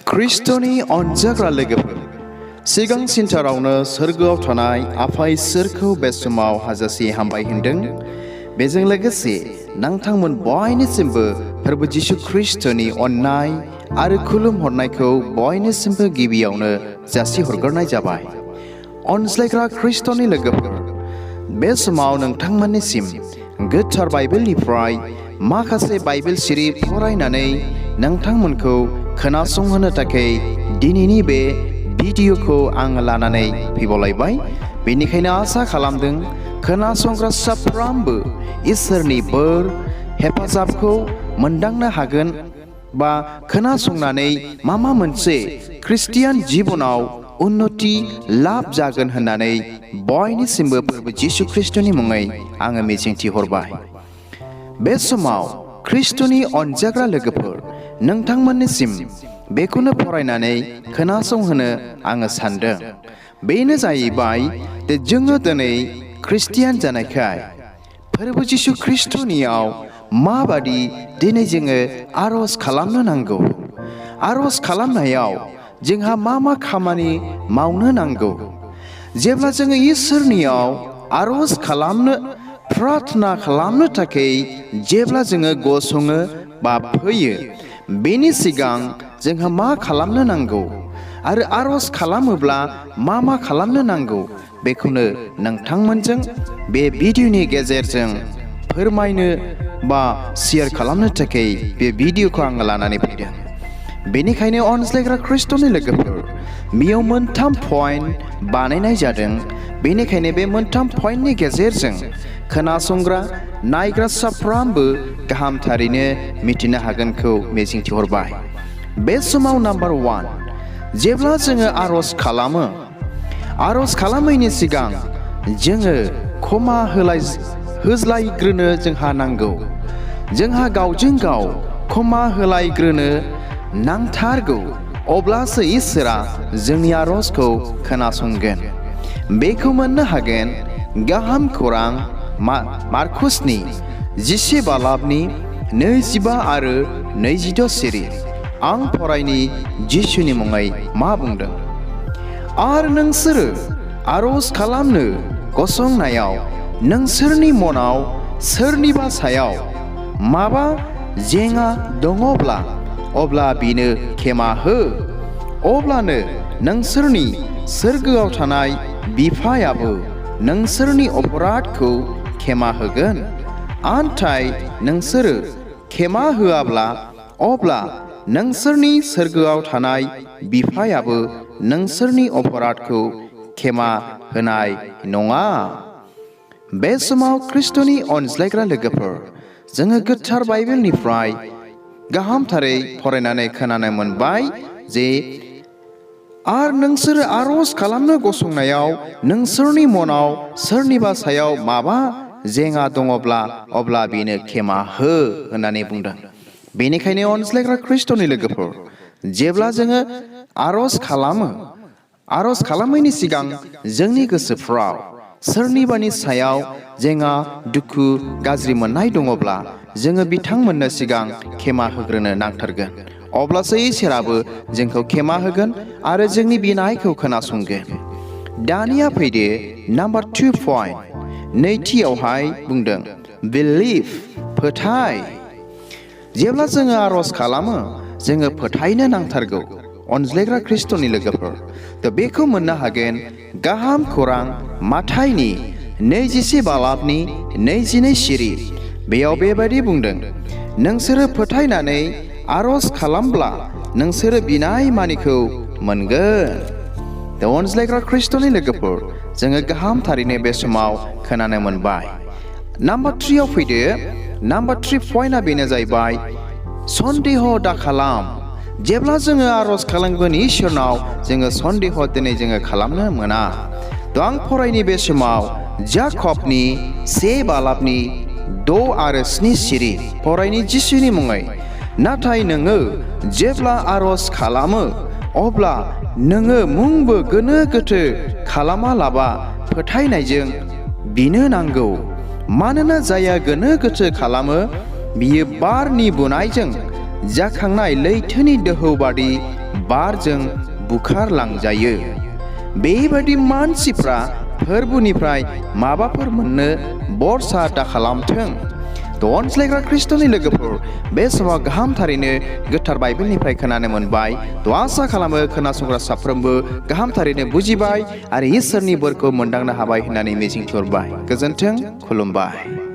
ख्रिस्ट'नि अनजाग्रा लोगोफोर, सिगां सिनथारावनो सोरगोआव थानाय आफा इसोरखौ बे समाव हाजासे हामबाय होनदों। बेजों लोगोसे नोंथांमोन बयनिसिमबो फोरबो जिसु ख्रिस्ट'नि अननाय आरो खुलुमहरनायखौ बयनिसिमबो गिबियावनो जासिहरग्रोनाय जाबाय। अनज्लायग्रा ख्रिस्ट'नि लोगोफोर, बे समाव नोंथांमोननिसिम गोथार बाइबेलनिफ्राय माखासे बाइबेल सिरि फरायनानै नोंथांमोनखौ खोनासंहोनो थाखाय दिनैनि बे भिडिअखौ आं लानानै फैबावलायबाय। बेनिखायनो आसा खालामदों खोनासंग्रा साफ्रोमबो इसोरनि बोर हेफाजाबखौ मोनदांनो हागोन बा खोनासंनानै माबा मोनसे ख्रिस्टियान जिबनाव उन्नति लाब जागोन होननानै बयनिसिमबो फोरबो जिसु ख्रिस्ट'नि मुङै आङो मिजिंथिहरबाय। बे समाव ख्रिस्ट'नि अनजाग्रा लोगोफोर, नोंथांमोननिसिम बेखौनो फरायनानै खोनासंहोनो आङो सानदों। बेनो जाहैबाय जे जोङो दिनै ख्रिस्टियान जानायखाय फोरबो जिसु ख्रिस्ट'नियाव माबादि दिनै जोङो आर'ज खालामनो नांगौ, आर'ज खालामनायाव जोंहा मा खामानि मावनो नांगौ, जेब्ला जोङो इसोरनियाव आर'ज खालामनो प्रार्थना खालामनो थाखाय जेब्ला जोङो गसङो बा फैयो, बेनि सिगां जोंहा मा खालामनो नांगौ आरो आर'ज खालामोब्ला मा खालामनो नांगौ, बेखौनो नोंथांमोनजों बे भिडिअनि गेजेरजों फोरमायनो बा शेयार खालामनो थाखाय बे भिडिअखौ आङो लानानै फैदों। बेनिखायनो अनज्लायग्रा ख्रिस्ट'नि लोगोफोर, बेयाव मोनथाम पइन्ट बानायनाय जादों। बेनिखायनो बे मोनथाम पइन्टनि गेजेरजों खोनासंग्रा नायग्रा साफ्रोमबो गाहामथारैनो मिथिनो हागोनखौ मिजिंथिहरबाय। बे समाव नाम्बार 1, जेब्ला जोङो आर'ज खालामो, आर'ज खालामैनि सिगां जोङो क्षमा होज्लायग्रोनो जोंहा नांगौ। जोंहा गावजों गाव क्षमा होलायग्रोनो नांथारगौ, अब्लासो इसोरा जोंनि आर'जखौ खोनासंगोन। बेखौ मोननो हागोन गाहाम खौरां मार्कुसनि 10 बालाबनि 25 आरो 26 सिरि। आं फरायनि जिसुनि मुङै मा बुंदों। आरो नोंसोरो आर'ज खालामनो गसंनायाव नोंसोरनि मनाव सोरनिबा सायाव माबा जेंना दङब्ला अब्ला बिनो क्षमा हो। अब्लानो नोंसोरनि सोरगोआव थानाय बिफायाबो नोंसोरनि अपराधखौ क्षमा होगोन। नाथाय नोंसोरो क्षमा होआब्ला अब्ला नोंसोरनि सोरगोआव थानाय बिफायाबो नोंसोरनि अपराधखौ क्षमा होनाय नङा। बे समाव ख्रिस्ट'नि अनज्लायग्रा लोगोफोर, जोङो गोथार बाइबेलनिफ्राय गाहामथारै फरायनानै खोनानो मोनबाय जे आरो नोंसोरो आर'ज खालामनो गसंनायाव नोंसोरनि मनाव सोरनिबा सायाव माबा जेंना दङब्ला अब्ला बेनो क्षमा हो होननानै बुंदों। बेनिखायनो अनज्लायग्रा ख्रिस्ट'नि लोगोफोर, जेब्ला जोङो आर'ज खालामो, आर'ज खालामैनि सिगां जोंनि गोसोफ्राव सोरनिबानि सायाव जेंना दुखु गाज्रि मोननाय दङब्ला जोङो बिथांमोननो सिगां क्षमा होग्रोनो नांथारगोन। अब्लासो इसोराबो जोंखौ क्षमा होगोन आरो जोंनि बिनायखौ खोनासंगोन। दानिया फैदो नाम्बार 2 पइन्ट। नैथियावहाय बुंदों बिलिभ, फोथाय। जेब्ला जोङो आर'ज खालामो जोङो फोथायनो नांथारगौ। अनज्लायग्रा ख्रिस्ट'नि लोगोफोर, बेखौ मोननो हागोन गाहाम खौरां माथाइनि 21 बालाबनि 22 सिरि। बेयाव बेबायदि बुंदों, नोंसोरो फोथायनानै आर'ज खालामब्ला नोंसोरो बिनाय मानिखौ मोनगोन। अनज्लायग्रा ख्रिस्ट'नि लोगोफोर, जोङो गाहामथारैनो बे समाव खोनानो मोनबाय। नाम्बार 3आव फैदो। नाम्बार 3 पइन्टआ बेनो जाहैबाय सन्देह दाखालाम। जेब्ला जोङो आर'ज खालामगोन इसोरनाव, जोङो सन्देह दिनै जोङो खालामनो मोना। आं फरायनि बे समाव जाकबनि 1 बालाबनि 6 आरो 7 सिरि। फरायनि जिसुनि मुङै। नाथाय नोङो जेब्ला आर'ज खालामो अब्ला नोङो मुंबो गोनो गोथो खालामालाबा फोथायनायजों बिनो नांगौ। मानोना जाया गोनो गोथो खालामो बियो बारनि बुनायजों जाखांनाय लैथोनि दोहौ बादि बारजों बुखारलांजायो। बेबादि मानसिफ्रा फोरबोनिफ्राय माबाफोर मोननो बरसा दाखालामथों। अनज्लायग्रा ख्रिस्ट'नि लोगोफोर, बे समाव गाहामथारैनो गोथार बाइबेलनिफ्राय खोनानो मोनबाय। आसा खालामो खोनासंग्रा साफ्रोमबो गाहामथारैनो बुजिबाय आरो इसोरनि बोरखौ मोनदांनो हाबाय होननानै मिजिंथिहरबाय। गोजोन्थों, खुलुमबाय।